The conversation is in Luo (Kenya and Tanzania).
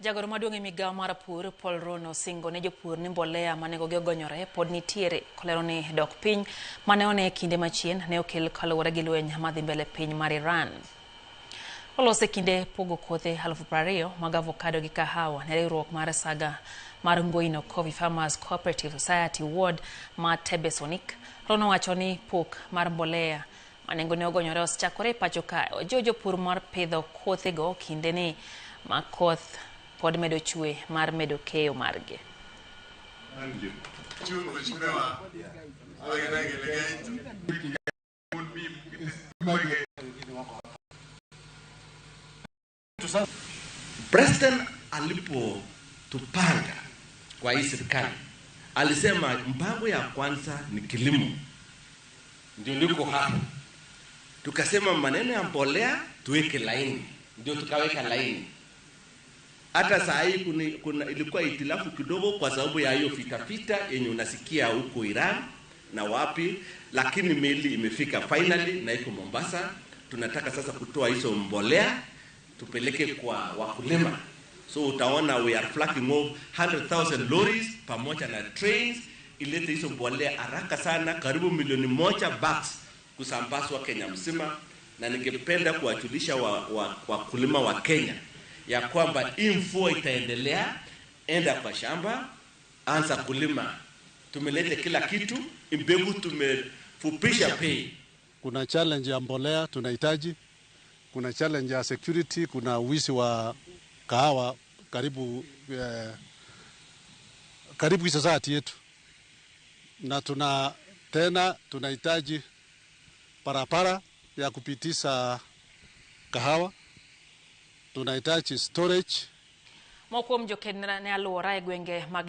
Jagoro maduong' e migawo mar pur Paul Rono singo ne jopur ni mbolea ma nengogi ogonyore pod nitiere, kolero ni dok piny mane one e kinde machien ne okel kaluwore gi lweny madhi mbele piny mar Iran. Olose kinde pogo kothe 20,000 mag avocado gi kahawa ne riwruok mar saga mar Ngoino Coffee Farmers Cooperative Society Ward ma Tebesonik. Rono wacho ni pok mar mbolea ma nengone ogonyore osechakore e pacho ka. Ojiwo jopur mar pidho kothego kinde ni ma koth pod medo chwe mar medo keyo margi. President alipotupanga kwa hii serikali alisema mpango ya kwanza ni kilimo, ndio liko hapo. Tukasema maneno ya mbolea tuweke laini, ndio tukaweka laini. Hata saa hii kuna ilikuwa itilafu kidogo kwa sababu ya hiyo vita vita yenye unasikia huko Iran na wapi, lakini meli imefika finally na iko Mombasa. Tunataka sasa kutoa hizo mbolea tupeleke kwa wakulima. So utaona we are flagging off 100,000 lorries pamoja na trains ilete hizo mbolea haraka sana, karibu 1 milioni bags kusambazwa Kenya mzima, na ningependa kuwajulisha wakulima wa Kenya ya kwamba hii mvua itaendelea. Enda kwa shamba, anza kulima. Tumeleta kila kitu, mbegu tumefupisha bei. Kuna challenge ya mbolea tunahitaji, kuna challenge ya security, kuna wizi wa kahawa karibu society yetu, na tuna tena tunahitaji barabara ya kupitisha kahawa, tunahitaji storage. Moko kuom joked ne alwora e gwenge mag